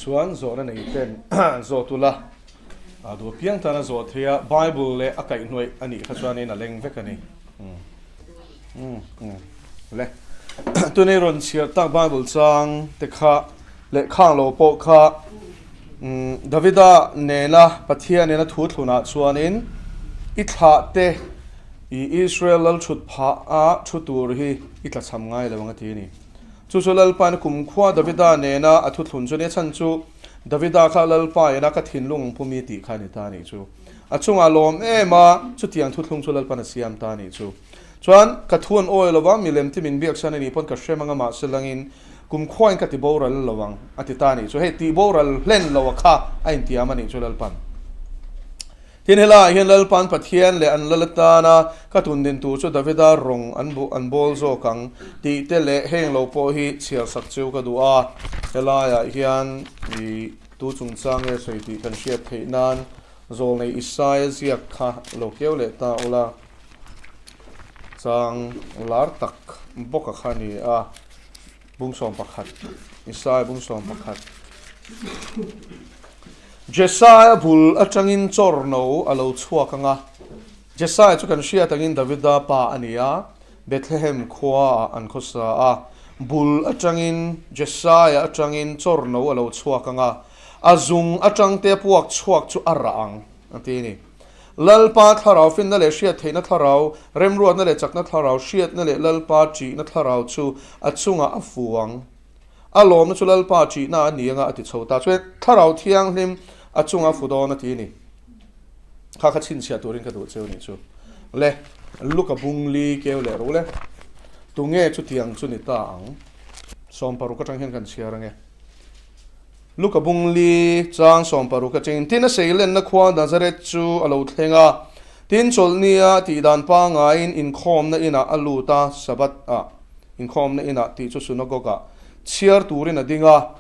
Chuan zawhna nei ten zawt ula, duh apiang tan a zawh theih a, Bible leh a kaihhnuaih a nih kha chuanin a leng vek a ni. Le. Tunei rawn chhiar tak Bible chang te kha leh khang lo pawh kha Davida nena Pathian nena thu thlunah chuanin i thlah te i Israel lal thut phah a thu tur hi i tlachham ngai lo ang a ti a ni. Chu chu Lalpain kumkhua Davida nena a thuthlun chu nia chhan chu Davida kha Lalpa ina ka thinlung ang pumi tih kha a ni ta a nih chu. A chungah lawm em a, chutiang thuthlung chu Lalpan a siam ta a nih chu. Chuan ka thu an awi lo va, milem te min biak san a nih pawn ka hrem anga mahse langin kumkhuain ka ti boral lo ang a ti ta a nih chu. Hei tih boral hlen lo a kha a intiam a nih chu Lalpan. Tin, helaiah hian Lalpa'n Pathian leh an lal atana ka tundin tur chu Davida rawng an an bawl zawk ang tih te leh heng lo pawh hi chhiar sak cheu ka duh a. Helaiah hian i tu chungchang nge sawi tih kan hriat theih nan Zawlnei Isaia ziak kha lo keu leh ta ula, chang lar tak bawka kha a ni a. Bung 11, Isaia bung 11. Jesaia bul atangin chawrno a lo chhuak ang a. Jesaia chu kan hriat angin Davida pa a ni a, Bethlehem khuaah an khawsa a. Bul atangin, Jesaia atangin chawrno a lo chhuak ang a, a zung atangte a puak chhuak chu a rah ang, a ti a ni. Lalpa thlarau finna leh hriat theihna thlarau, remruatna leh chakna thlarau, hriatna leh Lalpa ṭihna thlarau chu a chungah a fu ang. A lawmna chu Lalpa ṭihna a ni anga a ti chho ta. Chuan thlarau thianghlim a chungah a fu dawn a ti a ni. Kha kha chhinchhiah turin ka duh cheu nih chu. Le, Luka bung li keu leh ru le. Tunge chutiang chu ni ta ang? 16 atang hian kan chhiar ange. Luka bung li chang 16 atangin tin a seilenna khua Nazareth chu a lo thleng a, tin chawlhnia tihdan pangaiin inkhawmna inah a lut a, Sabbath ah inkhawmna inah tih chu synagogue ah chhiar turin a ding a.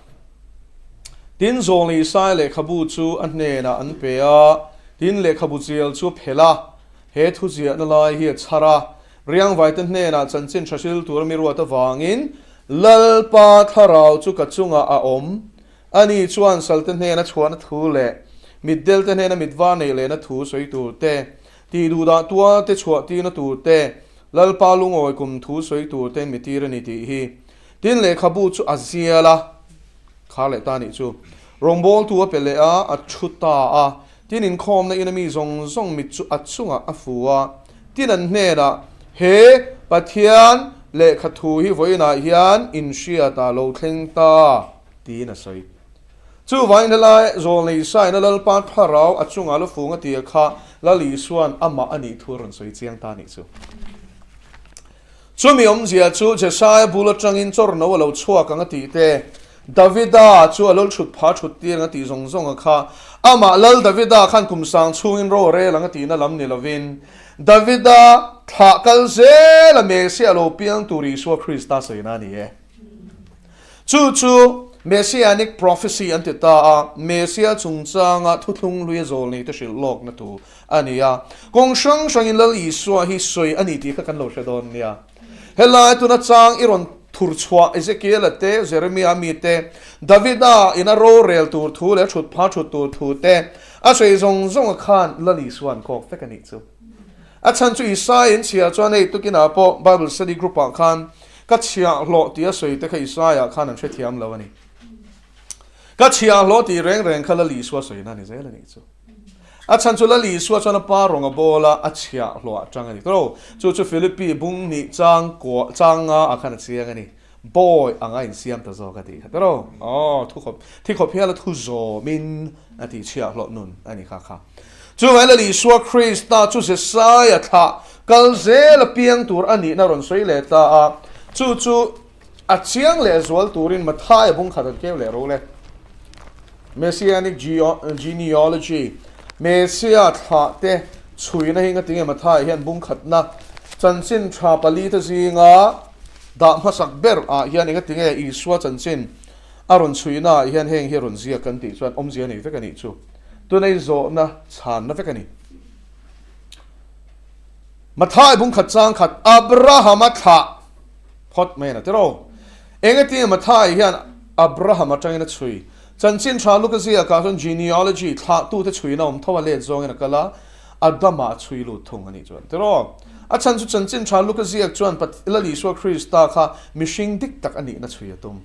Tin Zawlni Isaiah lehkhabu chu a hnenah an pe a, tin lehkhabu zial chu a phelh a, he thuziahna lai hi a chhar a, Riangvaite hnenah chanchin tha hril tur a mi ruat avangin Lalpa thlarau chu ka chungah a awm. Ani chuan salte hnena chhuahna thu leh mitdelte hnena mitva neih lehna thu sawi tur te, tih duhdah tualte chhuah tirna tur te, Lalpa lungawi kum thu sawi tur ten mi tir a ni tih hi. Tin lehkhabu chu a zial a, khar leh ta nih chu. Rawngbawltu a pe leh a, a thu ta a. Tin inkhawmna ina mi zawng zawng mit chu a chungah a fu a. Tin an hnenah, He Pathian lehkha thu hi vawiinah hian inhriatah lo thleng ta, tiin a sawi. Chuvangin helai Zawlnei Isaina Lalpa thlarau a chungah la fung a tia kha Lal Isua'n amah a nih thu a rawn sawi chiang ta a nih chu. Chumi awmzia chu Jesaia bul atangin chawrno a lo chhuak ang a tih te, Davida chu a lo thut pha thut tir ang a tih zawng zawng a kha. Amah Lal Davida khan kum sang chhungin ro a rel ang a tihna lam ni lovin, Davida thlah kal zel a Messiah a lo piang tur Isua Krista sawina a ni e. Chu chu Messianic prophecy an ti ta a, Messiah chungchanga thuthlung hlui a zawl nei te hrilh lawkna tur a ni a. Kawng hrang hrangin Lal Isua hi sawi a ni tih kha kan lo hre dawn nia. Helai tuna chang i rawn thur chhuah Ezekiel-a te, Jeremia mi te, Davida ina rorel tur thu leh thut pha thut tur thu te a sawi zawng zawng a khan Lal Isua an kawk vek a nih chu. A chhan chu Isaiah in chhiar chuan hei tukinah pawh Bible study group ah khan Ka chhiahhlawh tih a sawi te kha Isaiah khan an hrethiam lo a ni. Ka chhiahhlawh tih reng reng kha Lal Isua sawina a ni zel a nih chu. A chhan chu Lal Isua chuan a pa rawng a bawl a, a chhiahhlawh a tang a ni. Tawh chu chu Philippi bung hnih chang kua chang nga ah khan a chiang a ni. Bawi anga insiam ta zawk a tih kha tawh. Aw thu khawp thi khawp hial a thu zawmin a tih chhiahhlawh nun a ni kha kha. Chuvangin Lal Isua Krista chu Jesaia thlah kal zel a piang tur a nihna rawn sawi leh ta a, chu chu a chiang leh zual turin Mathaia bung khat an keu leh ro le. Messianic Genealogy, Messia thlah te chhuina hi ngatinge Mathaia hian bung khatna chanchin tha palite zinga dah hmasak ber ah hian engatinge Isua chanchin a rawn chhuina ah hian heng hi a rawn ziak kan tih chuan awmzia nei vek a nih chu. Tunei zawhna chhanna vek a ni. Mathai bung khat chang khat Abrahama thlah phawt mai a na tiraw? Engatinge Mathai hian Abraham atangin a chhui? Chanchin tha Luka ziakah chuan genealogy, thlahtute chhuina awm tho a let zawngin a kal a, Adama a chhui lut thung a nih chuan tiraw? A chhan chu chanchin tha Luka ziak chuan Lal Isua Krista kha mihring dik tak a nihna chhui a tum.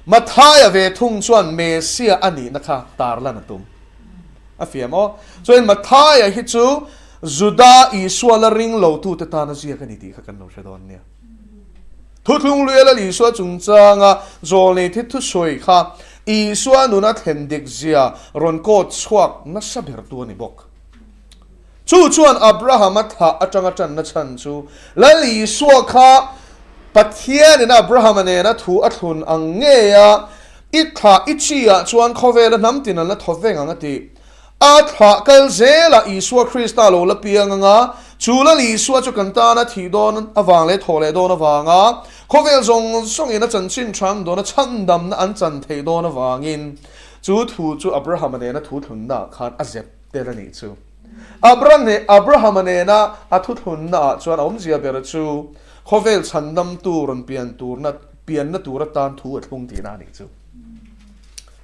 Mathaia ve thung chuan Messiah a nihna kha tarlan a tum. A fiam aw. Chuan Mathaia hi chu Juda Isua la ring lotute tana ziak a ni tih kha kan lo hre dawn nia. Thuthlung luia Lal Isua chungchanga zawlnei thi thusawi kha Isua nuna thlen dik zia rawn kawt chhuak nasa bertu a ni bawk. Chu chuan Abrahama thlah atanga tanna chhan chu Lal Isua kha Pathianin Abrahama nena thu a thlun ang ngei a, I thlah i chi ah chuan khawvela hnam tin an la thaw veng ang a ti. A thlah kal zelah Isua Krista lo la piang anga, chu Lal Isua chu kan tana thih dawn avang leh thawh leh dawn avanga khawvel zawng zawngin a chanchin tha dawn a chhandamna an chan theih dawn avangin chu thu chu Abrahama nena thu thlunnaah khan a zep tel a nih chu. Abrahama nena a thu thlunnaah chuan a awmzia ber chu khawvel chhandamtu rawn pian turna pianna tur atan thu a thlung tihna a nih chu.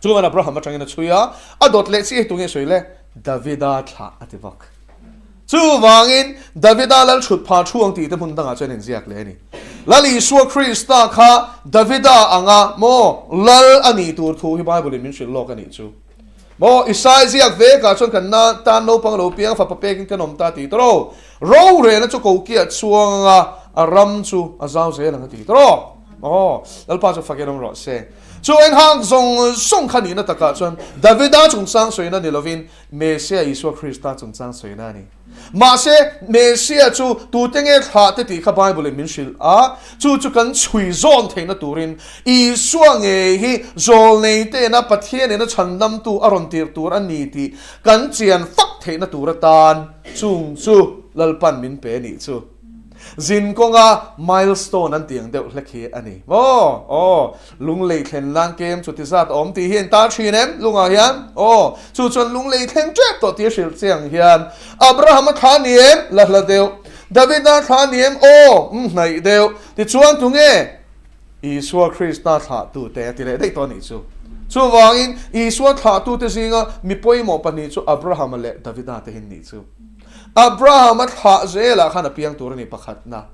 Chuan Abraham atangin a chhui a, a dawt leh chiah hi tunge sawi le? Davida thlah a ti vak. Chuvangin Davida lal thut pha thu ang tih te hmun dangah chuan inziak leh a ni. Lal Isua Krista kha Davida anga maw lal a nih tur thu hi Bible in min hrilh lawk a nih chu. Maw Isai ziak vekah chuan kan na tan naupang lo piang fapa pekin kan awm ta tih tawh. Rorelna chu kokiah chuang anga a ram chu a zau zel ang a ti tawh. Aw, Lalpa chu fakin awm rawh se. Chu enghang zawng zawng kha nihna takah chuan Davida chungchang sawina ni lovin Messiah Isua Krista chungchang sawina a ni. Mahse, Messiah chu tute nge thlah te tih kha Bible in min hrilh a, chu chu kan chhui zawn theihna turin Isua ngei hi zawlnei tena Pathian ina chhandamtu a rawn tirh tur a ni tih kan chian fak theihna tur atan chung chu Lalpan min pe a nih chu. Zin kawnga milestone an tih ang deuh hlek hi a ni maw? Aw, lunglei thlen lan kem chu ti zat awm tih hi an tar thin em lungah hian? Aw, chu chuan lunglei thleng tep tawh tih a hrilh che ang hian Abraham-a thla ni em? La hla deuh. David-a thla ni em? Aw, um hnaih deuh. Tichuan tunge? Isua Krista thlahtute a ti leh daih tawh a nih chu. Chuvangin Isua thlahtute zinga mi pawimawh pahnih chu Abraham-a leh Davida te hi an nih chu. Abraham-a thlah zelah khan a piang tur a ni pakhatna.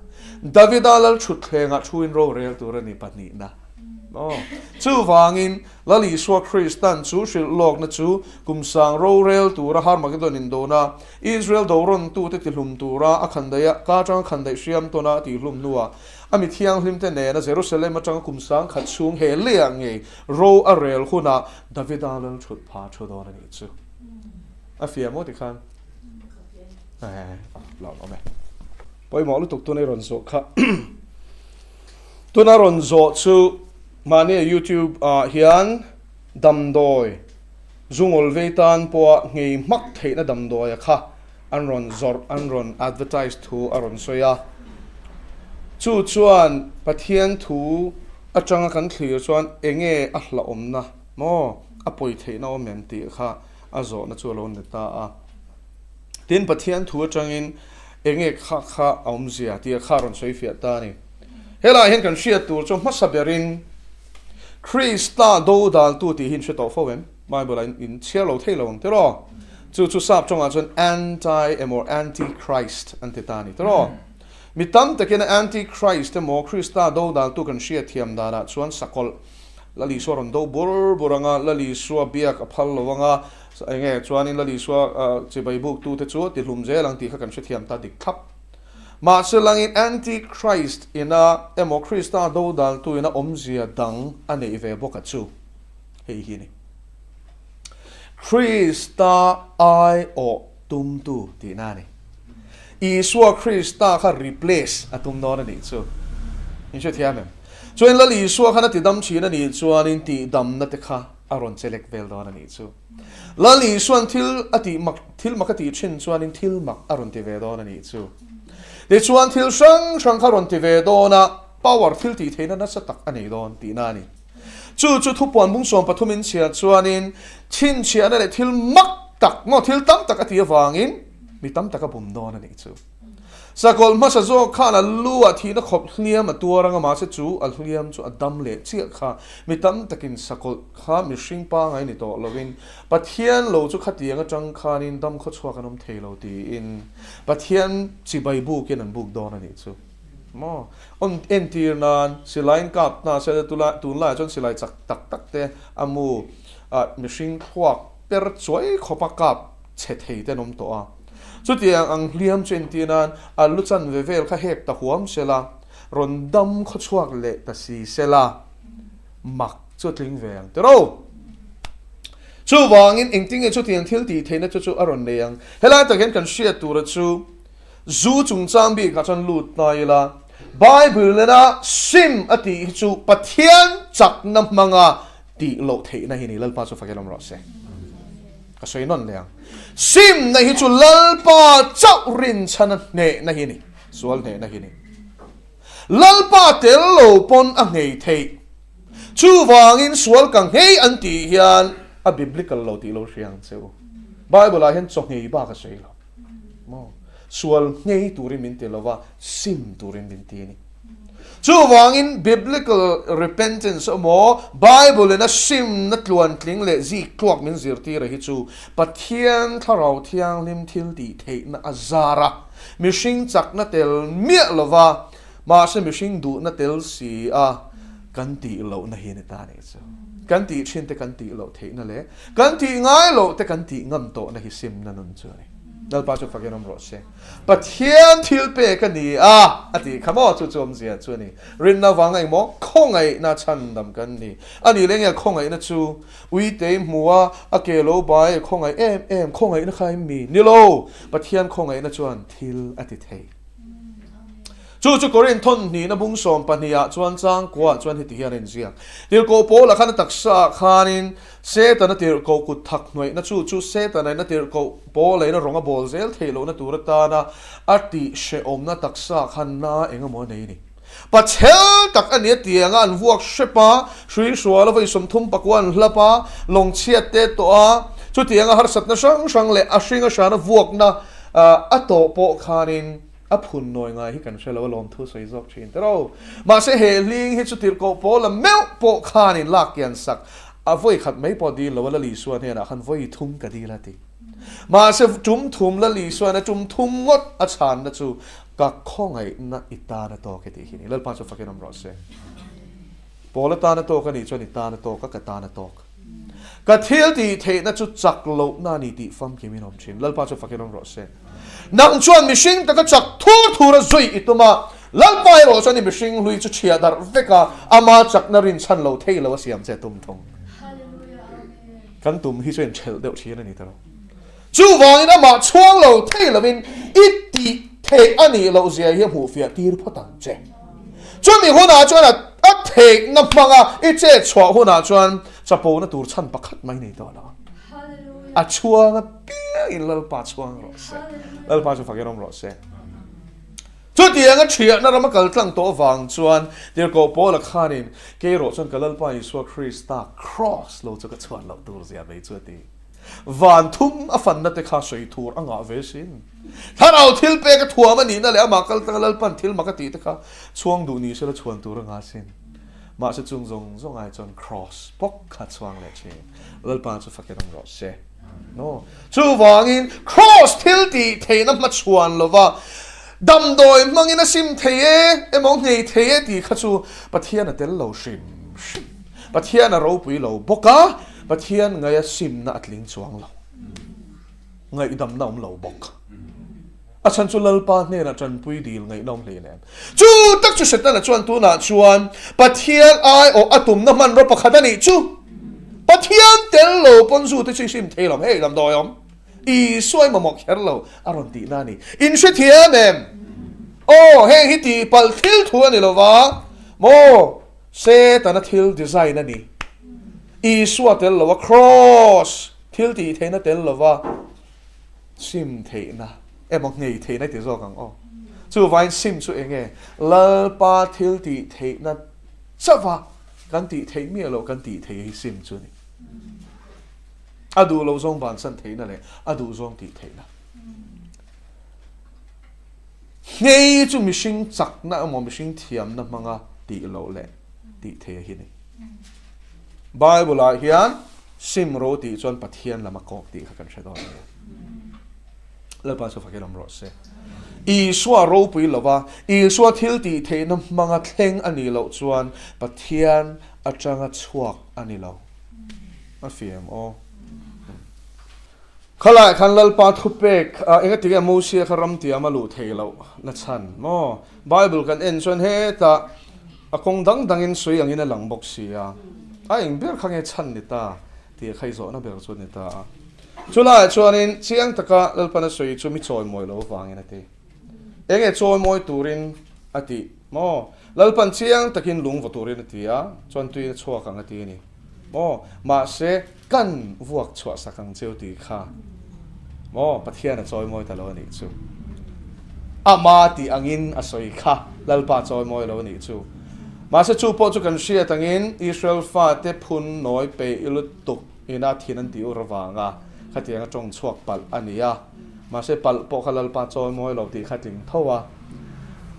Davida lal thutthlengah thuin rorel tur a ni pahnihna. Aw. Chuvangin Lal Isua Kristan chu hrilh lawkna chu kum sang rorel tura Harmagedon indona Israel dorawntute tihlum tura a khandaih a, ka atanga khandaih hriam tawna a tihhlum hnuah a mi thianghlimte nena Jerusalem atanga kum 1000 chhung he leiah ngei ro a rel hunah Davida lal thut pha thu dawn a nih chu. A fiah maw tikhan? Lawm awm e. Pawimawh lutuk tuna i rawn zawh kha. Tuna rawn zawh chu mahni YouTube ah hian damdawi zungawl vei tan pawha nghei hmak theihna damdawia kha an rawn zawrh, an rawn advertise thu a rawn sawi a. Chu chuan Pathian thu atanga kan thlir chuan enge a hlauhawmna maw a pawi theihna awm em tih kha a zawhna chu a lo ni ta a. Tin, Pathian thu atangin enge kha kha a awmzia tih kha a rawn sawi fiah ta a ni. Helaiah hian kan hriat tur chu hmasa berin Krista dodaltu tih hi in hre tawh fo em? Bible-ah in chhiar lo thei lo ang tiraw? Chu chu sap tawngah chuan anti emaw anti-Christ an ti ta a ni tiraw? Mi tam takin anti-Christ emaw Krista dodaltu kan hriatthiam danah chuan sakawlh Lal Isua rawn do bur bur anga, Lal Isua biak a phal lo anga, eng nge chuanin Lal Isua chibai buktute chu tihlum zel ang tih kha kan hrethiam ta dik thlap. Mahse langin Anti-Christ ina emaw Krista dodaltu ina awmzia dang a neih ve bawk a chu hei hi a ni. Krista aiawh tumtu tihna a ni. Isua Krista kha replace a tum dawn a nih chu. In hrethiam em? Chuan Lal Isua khan a tidam thin a nih chuanin tihdamna te kha a rawn chelek vel dawn a nih chu. Lal Isuan thil a tih mak, thil mak a tih thin chuanin thil mak a rawn ti ve dawn a nih chu. Tichuan thil hrang hrang kha rawn ti ve dawn a, power thil tih theihna nasa tak a nei dawn tihna a ni. Chu chu thupuan bung 13 in chhiar chuanin chhinchhiahna leh thil mak tak maw thil tam tak a tih avangin mi tam tak a bum dawn a nih chu. Sakawlh hmasa zawk khan a lu ah thihna khawp hliam a tuar anga mahse chu a hliam chu a dam leh chiah kha mi tam takin sakawlh kha mihring pangai ni tawh lovin Pathian lo chu khatiang atang khanin dam khawchhuak an awm thei lo tiin Pathian chibai bukin an buk dawn a nih chu maw. Awn entir nan silaiin kap hna se tunlaiah chuan silai chak tak tak te a mu ah mihring thluak per chuai khawpa kap chhe thei te an awm tawh a. Chutiang ang hliam chu entir nan a lu chanve vel kha hek ta huam sela rawn dam khawchhuak leh ta si sela mak chu a tling ve ang tiro. Chuvangin engtinge chutiang thil tih theihna chu chu a rawn nei ang. Helai tak hian kan hriat tura chu zu chungchang bikah chuan lut ta ila, Bible nena sim a tih hi chu Pathian chakna hmanga tih loh theihna hi ni. Lalpa chu fakin awm rawh se. Ka sawi nawn leh ang. Simna hi chu Lalpa chauh rinchhana hnehna hi ni. Sual hnehna hi ni. Lalpa tel lo pawn a nghei theih. Chuvangin sual ka nghei an tih hian a biblical lo tih lo hria ang che u. Bible ah hian chaw nghei bak a sawi lo. Maw? Sual nghei turin min ti lova, sim turin min ti a ni. Chuvangin biblical repentance emaw Bible in a simna tluantling leh zik tluak min zirtir a hi chu Pathian Thlarau Thianghlim thil tih theihna a zar a, mihring chakna tel miah lova, mahse mihring duhna tel si a kan tih lohna hi a ni ta nih chu. Kan tih thin te kan tih loh theihna leh kan tih ngai loh te kan tih ngam tawhna hi simna nun chu a ni. Lalpa chu fakin awm rawh se. Pathian thil pek a ni a, a tih kha maw? Chu chu awmzia chu a ni. Rinna vanga engmaw khawngaihna chhandam kan ni. A nih leh nge khawngaihna chu uitei hmu a, a ke lo bai khawngaih em em khawngaihna kha em mi? Ni lo! Pathian khawngaihna chuan thil a ti thei. Chu chu Korinth thawnhnihna bung 12 ah chuan changkua ah chuan heti hian a inziak. Tirhkoh Paula khan a taksa ah khanin Setana tirhkoh kut thak hnuaihna chu chu Setana in a tirhkoh Paula in a rawng a bawl zel theih lohna tur atana a tih hrehawmna taksa ah khan na eng emaw a nei a ni. Pachhel tak a ni a tianga an vuak hrep a, hrui hrual a vawi 30 pakua an hlap a, lawng chhiat te tawh a, chutianga harsatna hrang hrang leh a hring a hrana vuakna a tawh pawh khanin A phun nawi ngai hi kan hre lo a lawmthu sawi zawk thin te ro. Mahse he hling hi chu tirhkoh pawl a meuh pawh khanin lak kian sak a vawi khat mai pawh dil lo a Lali Suan hnenah khan vawi thum ka dil a ti. Mahse tum thum Lali Suan a tum thum ngawt a chhanna chu ka khawngaihna i tan a tawk e tih hi ni. Lalpa chu fakin awm rawh se. Pawl a tan a tawk a nih chuan i tan a tawk a ka tan a tawk. Ka thil tih theihna chu chak lohna a ni tih famkim in awm thin. Lalpa chu fakin awm rawh se. Nang chuan mihring taka chak thur thur a zui i tum a, Lalpa erawh chuan i mihring hlui chu chhia darh vek a, ama chakna rinchhan lo thei lo a siam che tum thung. Kan tum hi chu inthelh deuh thin a ni ta lo. Chuvangin amah chhuang lo thei lovin i tih theih a nih loh zia hi a hmuhfiah tir phawt ang che. Chumi hunah chuan a theihna hmanga i chet chhuah hunah chuan chapona tur chhan pakhat mai nei tawh lo ang. A chhuang apiangin Lalpa chhuang rawh se. Lalpa chu fakin awm rawh se. Chutiang a thiahna rama kal tlang tawh avang chuan Tirhkoh Paula khanin kei erawh chuan ka Lalpa Isua Krista Kraws lo chu ka chhuan loh tur zia mai chu a ti. Van thum a fanna te kha sawi tur a ngah ve sin. Thlarau thil pek a thuam a nihna leh amah kal tlanga Lalpan thil mak a tih te kha chhuang duh ni sela chhuan tur a ngah sin. Mahse chung zawng zawng ai chuan Kraws bawk kha chhuang leh thin. Lalpa chu fakin awm rawh se. No. Chuvangin Kraws thil tih theihna hmachhuan lova damdawi hmangin a sim thei e emaw nghei thei e tih kha chu Pathian a tel lo hrim hrim. Pathian a ropui lo bawk a, Pathian ngaia simna a tling chuang lo. Ngaihdamna awm lo bawk. A chhan chu Lalpa hnenah tanpui dil ngaihna awm hlei nen. Chu tak chu Setana chuan tunah chuan Pathian aiawh a tumna hmanraw pakhat a nih chu. Pathian tel lo pawn zu te chu i sim thei lo, hei damdawi awm. Isua i mamawh kher lo a rawn tihna a ni. In hrethiam em? Aw, heng hi tihpalh thil thu a ni lo va maw? Setana thil design a ni. Isua tel lo a cross thil tih theihna tel lo va sim theihna emaw nghei theihna ti zawk ang aw. Chuvain sim chu eng nge? Lalpa thil tih theihna chauha kan tih theih miah loh kan tih theih hi sim chu a ni. A duh loh zawng bansan theihna leh a duh zawng tih theihna. Nghei chu mihring chakna emaw mihring thiamna hmanga tih loh leh tih thei a hi ni. Bible ah hian sim ro tih chuan Pathian lam a kawk tih kha kan hre dawn a ni. Lalpa chu fakin awm rawh se. Isua ropui lova, Isua thil tih theihna hmanga thleng a nih loh chuan Pathian atanga chhuak a ni lo. A fiam aw. Khalaiah khan Lalpa thupek engatinge Mosia kha ramtiam a luh theih loh na chhan maw? Bible kan en chuan hetah a kawng dang dangin sawi angin a lang bawk si a, a eng ber kha nge chhan ni ta tih a khaizawhna ber chu a ni ta a. Chulaiah chuanin chiang taka Lalpan a sawi chu mi chawimawi lo vangin a ti. Enge chawimawi turin a tih maw? Lalpan chiang takin lung vaw turin a ti a, chuan tuiin a chhuak ang a ti a ni maw? Mahse, kan vuak chhuah sak ang cheu tih kha maw Pathian a chawimawi ta lo a nih chu. Ama tih angin a sawi kha Lalpa chawimawi lo a nih chu. Mahse, chu pawh chu kan hriat angin Israel fate phun nawi peih lutuk Ina thin an tih ur avanga khatiang a tawng chhuak palh a ni a, mahse palh pawh kha Lalpa chawimawi lo tih kha tling tho a.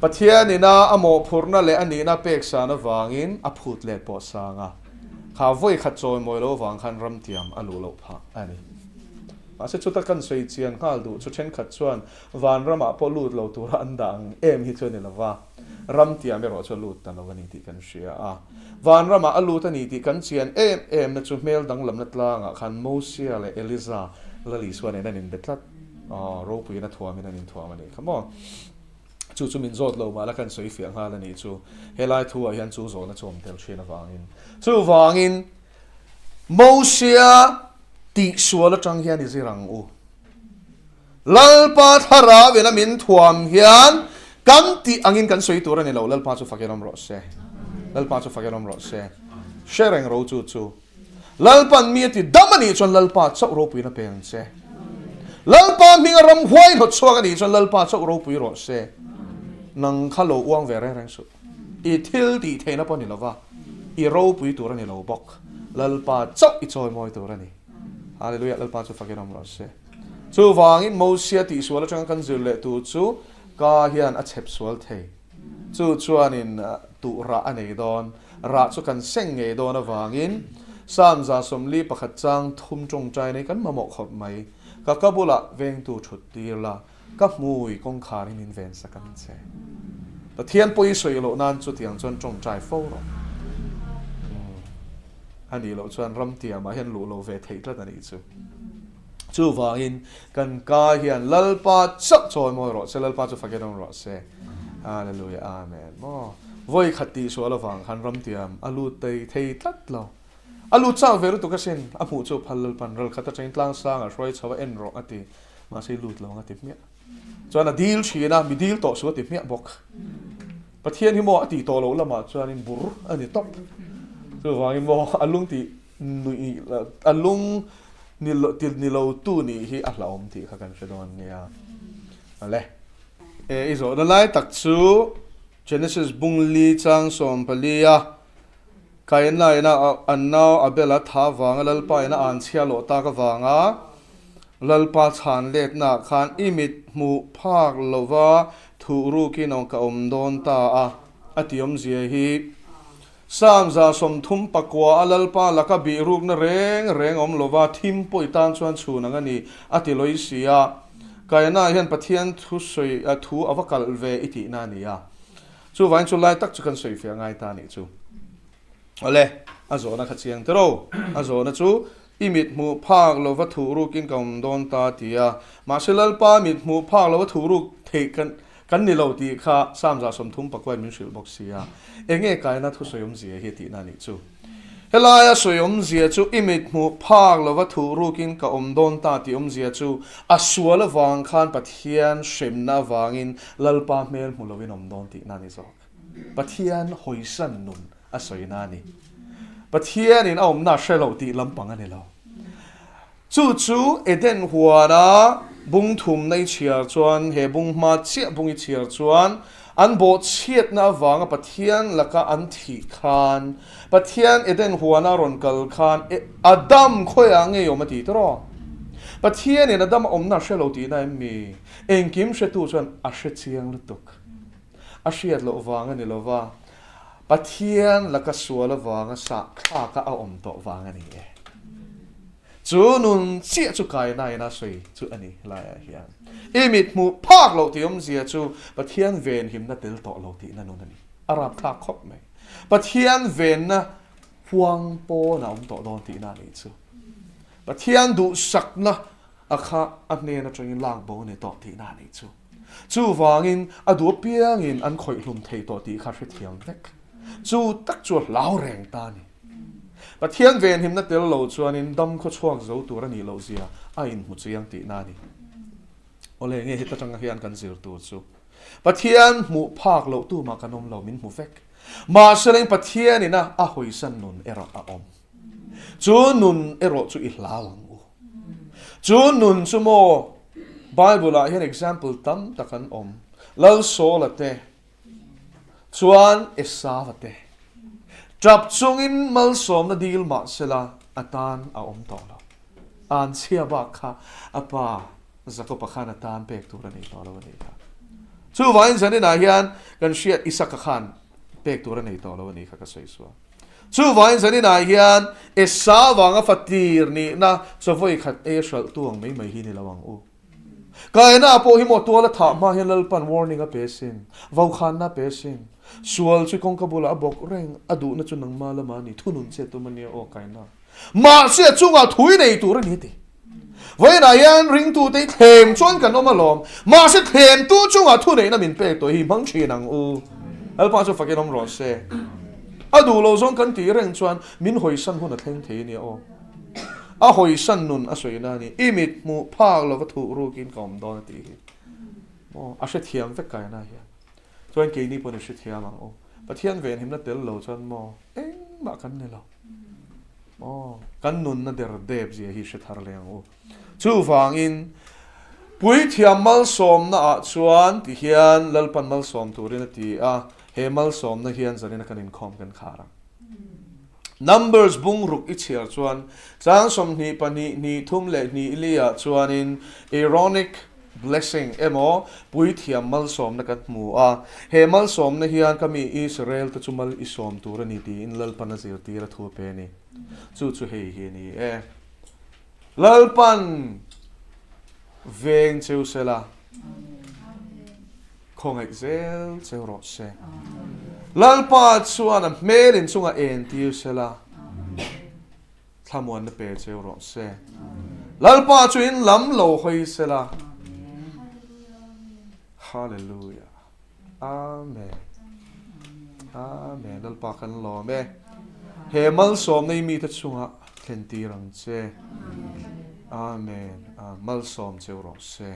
Pathian ina a mawhphurhna leh a nihna pek san avangin a phut let pawh sang a, kha vawi khat chawimawi lo avang khan ramtiam a luh loh phah a ni. Mahse chuta kan sawi chian nghal duh chu thenkhat chuan vanramah pawh lut lo tura an dah ang em hi chu a ni lova. Ramtiam erawh chu a lut ta lo a ni tih kan hria a. Vanramah a lut a ni tih kan chian em em na chu hmel danglamna tlangah khan Mosia leh Eliza Lal Isua nen an inbe tlat. Aw, ropuiin a thuamin an inthuam a nih kha maw? Chu chu min zawt lo mahla kan sawi fiah nghal a nih chu. Helai thu ah hian chu zawhna chu awm tel thin avangin. Chuvangin Mosia tihsual atang hian i zir ang u. Lalpa thlarau in a min thuam hian kan tih angin kan sawi tur a ni lo, Lalpa chu fakin awm rawh se. Lalpa chu fakin awm rawh se. Hre reng ro chu chu. Lalpan mi a ti dam a nih chuan Lalpa chauh ropuiin a pe ang che. Lalpa hminga ram huai hlawt chhuak a nih chuan Lalpa chauh ropui rawh se. Nang kha lo uang ve reng reng suh. I thil tih theihna pawh a ni lo va, i ropui tur a ni lo bawk. Lalpa chauh i chawimawi tur a ni. Hallelujah, Lalpa chu fakin awm rawh se. Chuvangin Mosia tihsual atanga kan zir leh tur chu ka hian a chhep sual thei. Chu chuanin tuh rah a nei dawn. Rah chu kan seng ngei dawn avangin Psalm 41 chang thum tawngtai nei kan mamawh khawp mai. Ka ka bulah vengtu thut tir la, ka hmui kawngkhar hi min ven sak ang che. Pathian pawh i sawi loh nan chutiang chuan tawngtai fo rawh. A nih loh chuan ramtiamah hian luh lo ve theih tlat a nih chu. Chuvangin kan ka hian Lalpa chauh chawimawi rawh se, Lalpa chu fakin awm rawh se. Hallelujah, Amen. Maw? Vawi khat tihsual avang khan ramtiam a lut thei thei tlat lo. A lut chak ve lutuk asin, a hmuh chu phal Lalpan ral khat atangin tlang sangah hruai chho a en rawh a ti. Mahse i lut lo ang a ti hmiah. Chuan a dil thin a, mi dil tawh suh a ti hmiah bawk. Pathian hi maw a tih tawh loh lamah chuanin bur a ni tawp. Chuvangin maw a lung tih nuih a lung ni lo ti ni lo tu nih hi a hlauhawm tih kha kan hre dawn nia. Ale. E i zawhna lai tak chu Genesis bung li chang 14 a Kaina ina an nau Abel a tha vanga Lalpa ina an chhia lawh tak avanga Lalpa chhan letna ah khan i mit hmuh phak lova thuh rukin ka awm dawn ta a a ti awmzia hi Psalm 39 a Lalpa laka bih rukna reng reng awm lova thim pawh i tan chuan chhun ang a ni a ti lawi si a. Kaina hian Pathian thu sawi thu a va kalh ve i tihna a ni a. Chuvangin chu lai tak chu kan sawi fiah ngai ta a nih chu. Awle, a zawhna kha chiang tiro. A zawhna chu i mit hmuh phak lova thuh rukin ka awm dawn ta a ti a. Mahse Lalpa mit hmuh phak lova thuh ruk theih kan Kan ni lo tih kha Psalm 34 in min hrilh bawk si a, enge kaina thusawi awmzia hi tihna a nih chu. Helaia sawi awmzia chu i mit hmuh phak lova thuh rukin ka awm dawn ta tih awmzia chu a sual avang khan Pathian hremna avangin Lalpa hmel hmu loin awm dawn tihna a ni zawk. Pathian hawisan nun a sawina a ni. Pathianin a awmna a hre lo tih lampang a ni lo. Chu chu Eden huana bung thumna i chhiar chuan, he bung hma chiah bung i chhiar chuan, an bawhchhiatna avanga Pathian laka an thih khan, Pathian Eden huana a rawn kal khan, Adam khawiah ngei awm a ti tawh? Pathianin Adama awmna a hre lo tihna em mi? Engkim hretu chuan a hre chiang lutuk. A hriat loh vang a ni lo va, Pathian laka sual avanga sahthlaka a awm tawh vang a ni e. Chu nun chiah chu kaina ina sawi chu a ni laiah hian. I mit hmuh phak loh tih awmzia chu Pathian venhimna tel tawh lo tihna nun a ni. A rapthlak khawp mai. Pathian venna huang pawn a awm tawh dawn tihna a nih chu. Pathian duhsakna a kha a hnen atangin lak bo a ni tawh tihna a nih chu. Chuvangin a duh apiangin an khawih hlum thei tawh tih kha hrethiam vek. Chu tak chu a hlau reng ta a ni. Pathian venhimna tel lo chuanin dam khawchhuak zo tur a nih loh zia a inhmu chiang tihna a ni. Awle, nge heta tanga hian kan zir tur chu Pathian hmuh phak loh tumah kan awm lo, min hmu vek. Mahse leng Pathianin a a hawisan nun erawh a awm. Chu nun erawh chu i hlau ang u. Chu nun chu maw Bible ah hian example tam tak an awm. Lal Saula te chuan Esava te tap chungin malsawmna dil mah sela a tan a awm tawh lo. An chhia bak kha a pa Jakoba khan a tan pek tur a nei tawh lo a nih kha. Chuvangin zaninah hian kan hriat Isaka khan pek tur a nei tawh lo a nih kha ka sawi sual. Chuvangin zaninah hian Esau vanga fatir nihna chawvawi khat ei a hralhtu ang mai mai hi ni lo ang u. Kaina pawh hi maw tual a thah hma hian Lalpan warning a pe sin, vaukhanna a pe sin. Sual chu kawngka bulah a bawk reng, a duhna chu nangma lamah a ni, thunun che tum a nia aw Kaina. Mahse a chungah thui nei tur a ni a ti. Vawiinah hian ringtute hi thlem chuan kan awm alawm. Mahse thlemtu chungah thuneihna min pek tawh hi hmang thin ang u. Lalpa chu fakin awm rawh se. A duh lo zawng kan tih reng chuan min hawisan hun a thleng thei a nia aw. A hawisan nun a sawina a ni. I mit hmuh phak lova thuh rukin ka awm dawn a tih hi. Maw a hrethiam vek kaina hian. Chuan keini pawhin i hrethiam ang u. Pathian venhimna tel lo chuan maw engmah kan ni lo. Maw kan nunna der dep zia hi hre thar leh ang u. Chuvangin Puithiam malsawmna ah chuan ti hian Lalpan malsawm turin a ti a, he malsawmna hian zanina kan inkhawm kan khar ang. Numbers bungruk i chhiar chuan chang 22, hnih thum leh hnih li ah chuanin Aaronic blessing emaw puithiam malsawmna kan hmu a, he malsawmna hian ka mi Israel te chu mal i sawm tur a ni tiin Lalpan a zirtir a thu a pe a ni. Chu chu hei hi a ni e. Lalpan veng cheu sela, khawngaih zel cheu rawh se. Lalpa chuan a hmel inchungah entir sela. Thlamuanna pe cheu rawh se. Lalpa chu in lam lo hawi sela. Hallelujah. Amen. Amen. Lalpa kan lawm e. He malsawm nei mite chungah thlen tir ang che. Amen. Malsawm cheu rawh se.